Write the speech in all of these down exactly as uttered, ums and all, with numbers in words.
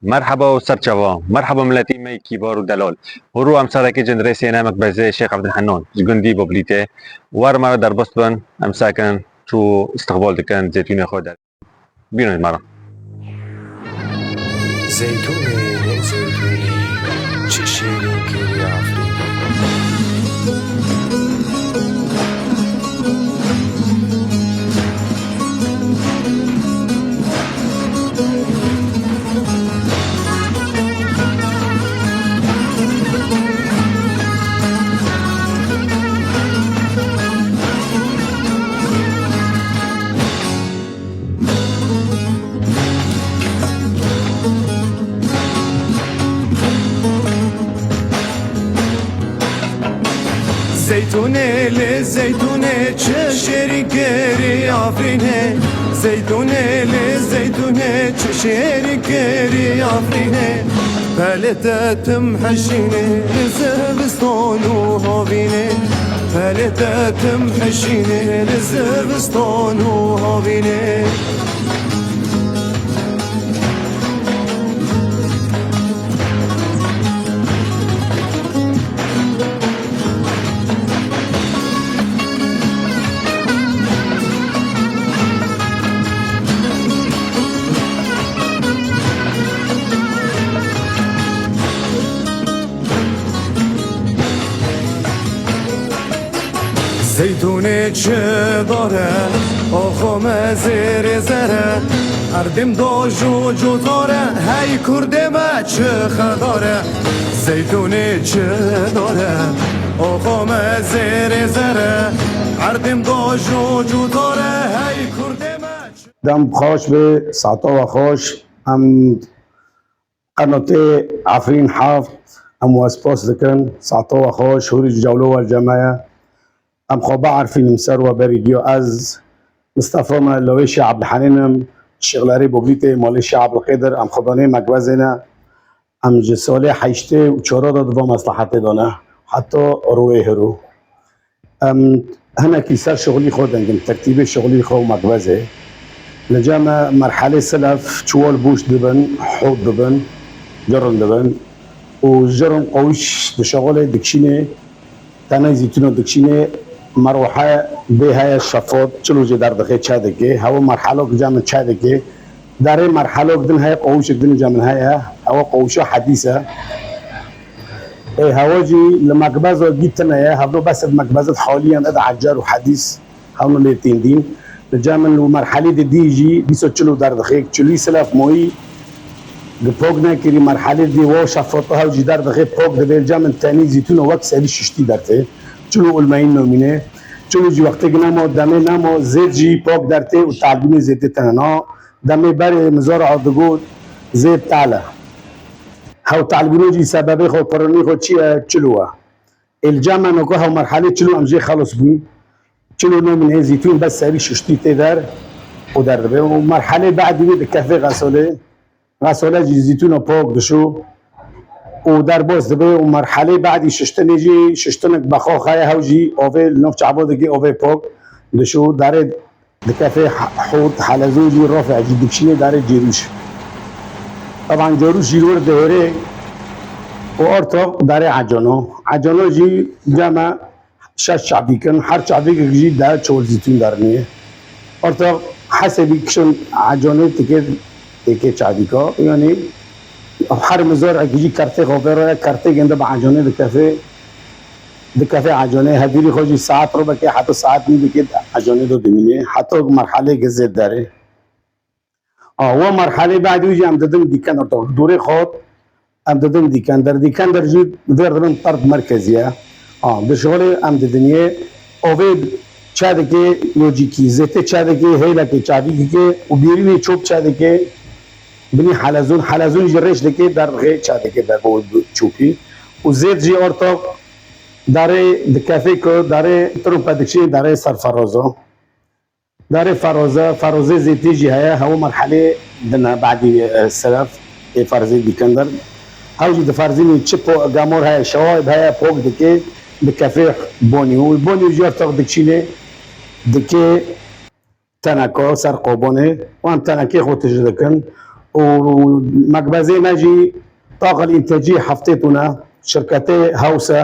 Merheba û serçava. Merheba miletî me yekî bar û delal. Hûr û emsarekê cin rêsê ne mekbezê Şêx Evdilhennan ji gundî Boblîtê. Wer me re derbas bin, em sekin çû istiqbal dikin zeytûnê xwe der. Bînin me re. Zeytûnê, zeytûnê, çi şêrîn kiriye Efrînê. Zeytûnê li zeytûnê çi şêrî kirî Afrînê. Zeytûnê li zeytûnê çi şêrî kirî Afrînê. Pelê te tim hişînê li zivistan û havînê. Pelê te tim hişînê li zivistan û havînê. Zeytûnê çi dar e, oxo me zêrê zer e. Erdêm doj û cûdar e, hey kurdê me çi xedar e. Zeytûnê çi dar e, oxo me zêrê zer e. Erdêm doj û cûdar e, hey kurdê me çi Dem xweş be, saeta we xweş. Em Qenotê Efrîn heft, em we spas dikin. Saeta we xweş, hûrî ji cewlo we cem me ye. Em xwe biarfînim ser we berî giyo. Ez Mistefa me, lawê Şêx Ebdilhenîn im, Şêxlerê Boblîtê, malê Şêx Ebdilqêdir, em xwedanê mekbezê ne. Em ji salê heştê û çara de di va meslehetê de ne. Heta rûyê hiro. Em hinekî ser şixulî xwe dengin, tertîbê şixulî xwe û mekbezê. Li cem me merhelê silef çiwal bûş dibin, hot dibin, cirin dibin û cirin qawîş dişixulê dikişînê, tenê zîtûna dikişînê, merwehe bê heye şefat, çilo jê derdixê çe dike, hewa merhelok cem min çe dike, derê merhelok din heye, qawîşek din cem min heye, hewa qawîşa hedîs e. Ê hewa jî li mekbeza gî tine ye, hevno bes ev mekbezet haliyan ed ecer û hedîs, hevno lê têndîn. Li cem min û merhelê di dî jî dîsa çilo derdixê, çilî silef moyî di pok nekirî, merhelê dî wa şefata hew jî derdixê, pok dibê, li cem min tenî zîtûna wek serî şiştî dertê. Çilo ulmeyîn nomîne, çilo jî wextê ki nema, demê nema, zêd jî pok dertê û talbînê zêdê tene na. Demê berê mizar a digot zêd tale. Hew talbîno jî sebebê xwe, pirinî xwe çi ye? Çilo e. Ê li cem me noko hew merhelê çilo em jê xelos bûn. Çilo nomîne, zîtûn bes serî şiştî tê der û derdibe. Û merhelê be'dî wê dikeve xesolê. Xesole jî zîtûna pok dişo û derbas dibe û merhelê be'dî şiştinê jî şiştinek bexax heye, hew jî ovê li nav çava dike, ovê pok dişo. Derê dikeve he-, hot, helezon jî rafe jî dikişînê derê cêrûş. Teban cêrûş jî li wir dihêrê û ortax derê ecano. Ecano jî cem me şeş çavîk in, her çavîkek jî deh çol zîtûn dernê. Ortax hesebî kişin ecanê dike, dike çavîka. Yanî her mizarekî jî kertê xwe vê re, kertê gende bi ecanê dikeve, dikeve ecanê. Hevîrî xwe jî saet rû bike, heta saet nî dike ecanê de dimîne. Heta merhelê gizê derê. A, we merhelê be'dî wî jî em didin dîken ortax. Dûrê xwe em didin dîken der. Dîken der jî vêr dibin tert merkezî ye. A, di şixulê em didinê ovê çe dike, lojîkî, zêtê çe dike, hêlekê çavîkeke û bêrînê çop çe dike, binî helezon, helezon jî rêş dike, derxê çe dike, derbo çopî. Û zêt jî ortax darê dikefê ku darê trompe dikişî, darê serferozo. Darê feroze, ferozê zêtî jî heye, hewa merhelê dine, be'dî, e, selef, ê ferzê dîken der. Hew jî diferzînî çi po-, gamor heye, şewaib heye, pok dike, dikefê bonî. Û bonî jî ortax dikişînê, dike teneka ser qobonê. Û em tenekê xwe tije dikin. û mekbezê me jî taqil întecî heftê tûne, şirketê Hewse.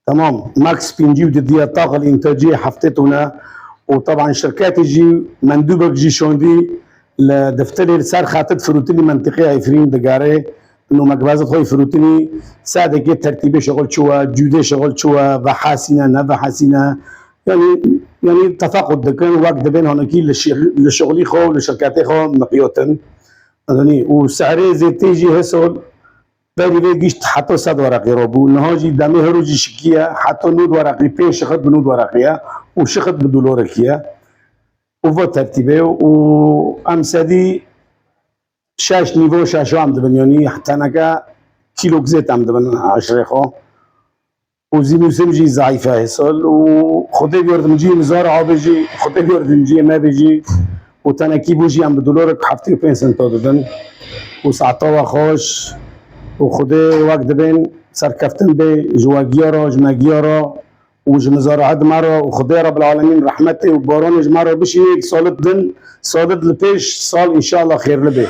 Tamam, Max pêncî û didiye taqil întecî heftê tûne. Û teban şirketê jî mendûbek jî şondî li defterê li ser xetit firûtinî mentiqeya Efrîn digere. Û mekbezet xwe firûtinî sadekê tertîbê şixul çûwe, cûdê şixul çûwe, vehasîne, ne vehasîne. Yani, yani tefaqut dikin, wek dibên hanekî li şi-, li şixulî xwe û li şirketê xwe miqyotin. Anladın? Û serê zêtê jî hesol berî vê gişt heta sed wereqî re bû. Niha jî demê her jî şikiye, heta nod wereqî, pê şixit bi nod wereqî ye û şixit bi dolorekî ye. Û va tertîbê û em sedî şeş nîvo şeşo em dibin, yani teneke kîlok zêt em dibin eşrê xwe. Û zî mûsim jî zayîf e hêsal û Xwedê biyordimcî mizar abê jî, Xwedê biyordimcî me bê jî û tenekî bû jî em bi dolorek heftê û pênc sento didin û saeta we xweş û Xwedê wek dibên serkeftin bê ji we giya re, ji me giya re û ji mizaraet me re û Xwedê Rebbil Alemîn rehmetê û baranê ji me re bişînê, salit din, salit li pêş sal înşallah xêrli bê.